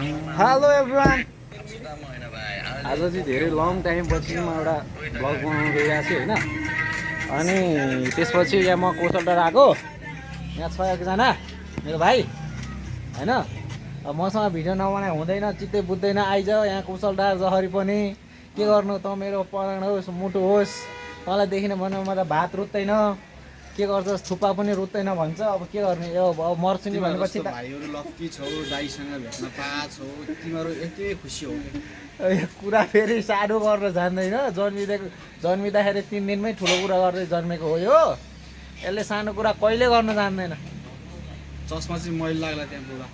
Hello everyone, आज चाहिँ धेरै लङ टाइम पछि म एउटा ब्लग बनाउनु गइरहेको छु होइन। अनि त्यसपछि यहाँ म कोसलटार आएको, यहाँ छ एकजना मेरो भाइ होइन। अब मसँग भिडियो नबनाए हुँदैन, चित्तै बुझ्दैन, आइज यहाँ कोसलटार जहरी पनि के गर्नु त, मेरो पराण होस् मुटु होस्, तँलाई देखिन भने म त भात रुच्दैन, के गर्छस् थुक्पा पनि रुच्दैन भन्छ। अब के गर्ने, अब मर्छु नि भनेपछि त भाइहरू लक्की छौ, दाइसँग भेट्न पाछौ, तिमीहरू यति खुसी हो। कुरा फेरि सानो गर्न जान्दैन, जन्मिँदाखेरि 3 दिनमै ठुलो कुरा गर्दै जन्मेको हो यो। यसले सानो कुरा कहिले गर्न जान्दैन। चस्मा चाहिँ मैले लाग्ला त्यहाँ बुढा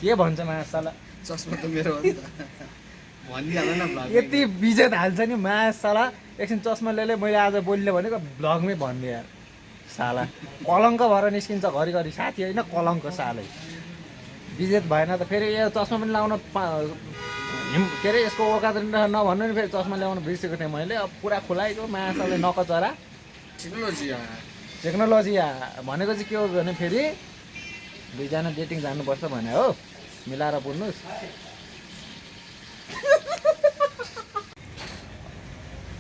के भन्छ मासाला, चस्मा त मेरो हो नि त भनिहाल न भ्लग। यति बिजेत हाल्छ नि मासाला, एकछिन चस्मा ल्याले मैले आज बोल्ने भनेको भ्लगमै भन्ने यार साला। कलङ्क भएर निस्किन्छ घरिघरि साथी होइन, कलङ्क सालै बिजेत भएन त। फेरि यो चस्मा पनि लाउन के अरे यसको औकात नभन्नु नि, फेरि चस्मा ल्याउनु बिर्सेको थिएँ मैले। अब पुरा खुलाइको मासाले नकचरा टेक्नोलोजी भनेको चाहिँ के हो भने फेरि दुईजना डेटिङ जानुपर्छ भने हो, मिलाएर बोल्नुहोस्।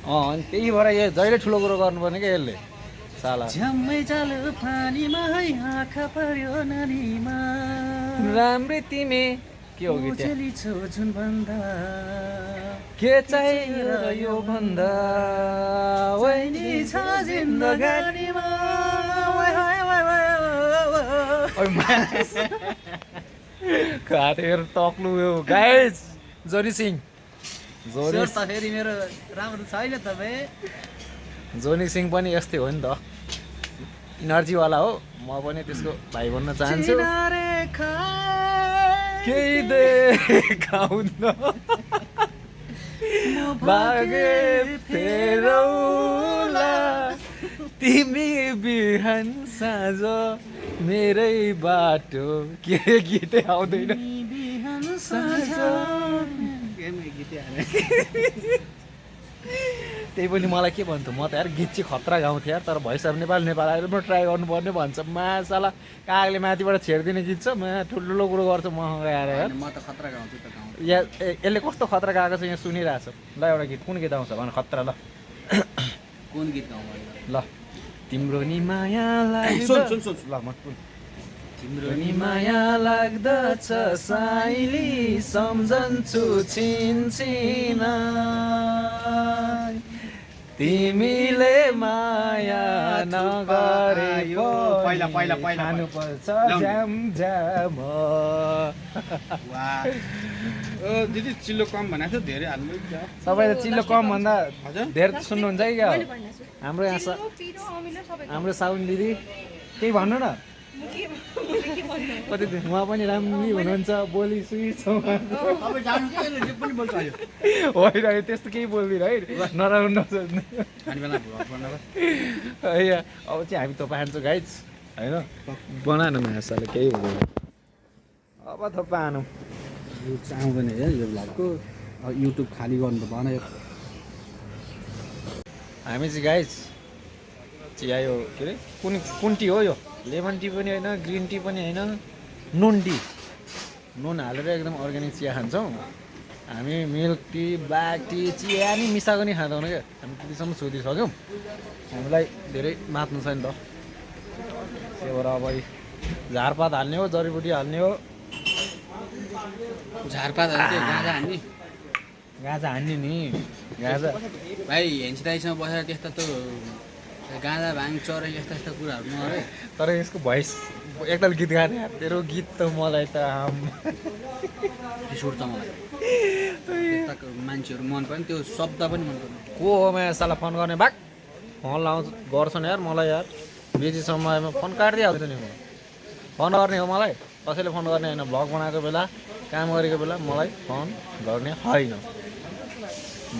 अनि त्यही भएर यो जहिले ठुलो कुरो गर्नुपर्ने क्या यसले साला। झ्याम्मै जालो पानीमा है आँखा पर्यो नानीमा, राम्रै तिमी के हो गीत जुन भन्दा के चाहियो यो भन्दा वैनी छ जिन्दगानीमा। खाटेर तक्नु गाइज, जोनी सिंह फेरि मेरो राम्रो छैन तपाईँ। जोनी सिंह पनि यस्तै हो नि त, इनर्जीवाला हो। म पनि त्यसको भाइ भन्न चाहन्छु। केही देखाउन भागे फेरौला तिमी बिहान साँझ मेरै बाटो। के गीतै आउँदैन बिहान साँझ त्यही पनि मलाई के भन्थ्यो, म त यार गीत चाहिँ खतरा गाउँथेँ यार, तर भइस अफ नेपाल आएर म ट्राई गर्नुपर्ने भन्छ मासाला। कागले माथिबाट छेडिदिने गीत छ, म ठुल्ठुलो कुरो गर्छु म आएर यार। म त खतरा गाउँछु त गाउँछु। यहाँ यसले कस्तो खतरा गाएको छ यहाँ सुनिरहेको छ। ल एउटा गीत, कुन गीत आउँछ भन खतरा। ल कुन गीत गाउँ ल तिम्रो नि माया लाग्छ, ल म तिम्रो नि माया लाग्दछ साइली सम्झन्छु छिनछिन, तिमीले माया नगरेको खानुपर्छ जाम जाम। दिदी चिल्लो कम भनेको थियो, धेरै हाल्नु। तपाईँले चिल्लो कम भन्दा धेरै सुन्नुहुन्छ कि क्या? हाम्रो यहाँ हाम्रो साउन दिदी केही भन्नु न। कति उहाँ पनि राम्री हुनुहुन्छ, बोली स्विट छ होइन, त्यस्तो केही बोल्दिनँ है, नराम्रो नसोच्नु। अब चाहिँ हामी थोपा हान्छौँ गाइज होइन, बनाएन मासाले केही हुँदैन। अब थोपा हानौँ, यो चाउँदैन है यो भ्लगको, युट्युब खाली गर्नु त भएन। हामी चाहिँ गाइज चिया यो के अरे कुन टी हो यो, लेमन टी पनि होइन, ग्रिन टी पनि होइन, नुन टी, नुन हालेर एकदम अर्ग्यानिक चिया खान्छौँ हामी। मिल्क टी, ब्ल्याक टी, चिया नि मिसाएको नि खाँदैनौँ क्या, हामी त्यतिसम्म सोधिसक्यौँ। हामीलाई धेरै मात्नु छ नि त, त्यही भएर अब झारपात हाल्ने हो, जडीबुटी हाल्ने हो। झारपात गाँजा हान्ने, गाँजा हान्ने नि गाँजा। भाइ हेन्सी दाइसँग बसेर त्यस्तो त गाँजा भाङ चरे यस्ता यस्ता कुराहरू नगरे। तर यसको भोइस एकताल गीत गाने यार, तेरो गीत त मलाई त रिस उठ्छ मलाई। त्यस्ता मान्छेहरू मन पर्ने, त्यो शब्द पनि मन पर्ने। को हो म साला फोन गर्ने भाग, फोन लाउँछ गर्छन् यार मलाई यार, बिजी समयमा फोन काटिदिइहाल्छु नि म। फोन गर्ने हो मलाई, कसैले फोन गर्ने होइन, भ्लग बनाएको बेला, काम गरेको बेला मलाई फोन गर्ने होइन,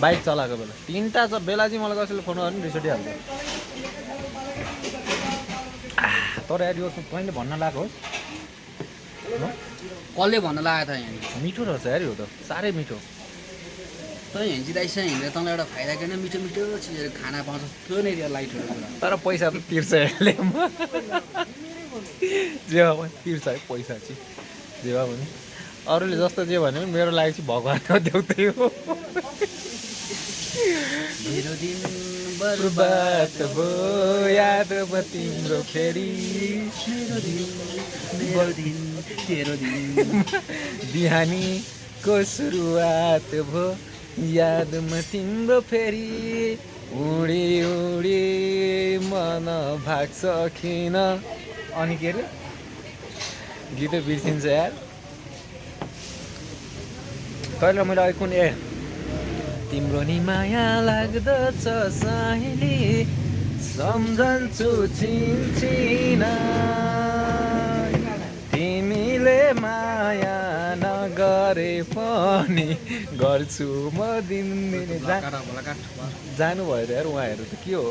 बाइक चलाएको बेला। 3टा बेला चाहिँ मलाई कसैले फोन गर्ने रिस उठिहाल्छ। तर यार यो तैँले भन्न लगाएको हो, कसले भन्न लागेको थियो यहाँ मिठो रहेछ यार यो त, साह्रै मिठो। तँ हेन्सी दाइसँग हिँडेर तँलाई एउटा फाइदा किन मिठो मिठो चिजहरू खाना पाउँछ, त्यो नै त्यो लाइटहरू कुरा। तर पैसा त तिर्छ यसले, जे भए पनि तिर्छ है पैसा चाहिँ, जे भए पनि। अरूले जस्तो जे भने पनि मेरो लागि चाहिँ भगवान्को देउतै हो। मेरो दिन बर्बाद भयो यादमा तिम्रो फेरि मेरो दिन तेरो दिन बिहानीको सुरुवात भयो यादमा तिम्रो फेरि उडी उडी मन भाग्छ किन। अनि के अरे गीतै बिर्सिन्छ यार। कहिले मैले अहिले कुन तिम्रो नि माया लाग्दछ साहिली सम्झन्छु चिन्चिन तिमीले माया नगरे पनि गर्छु म दिनदिनै जानुभयो त यार उहाँहरू त के हो।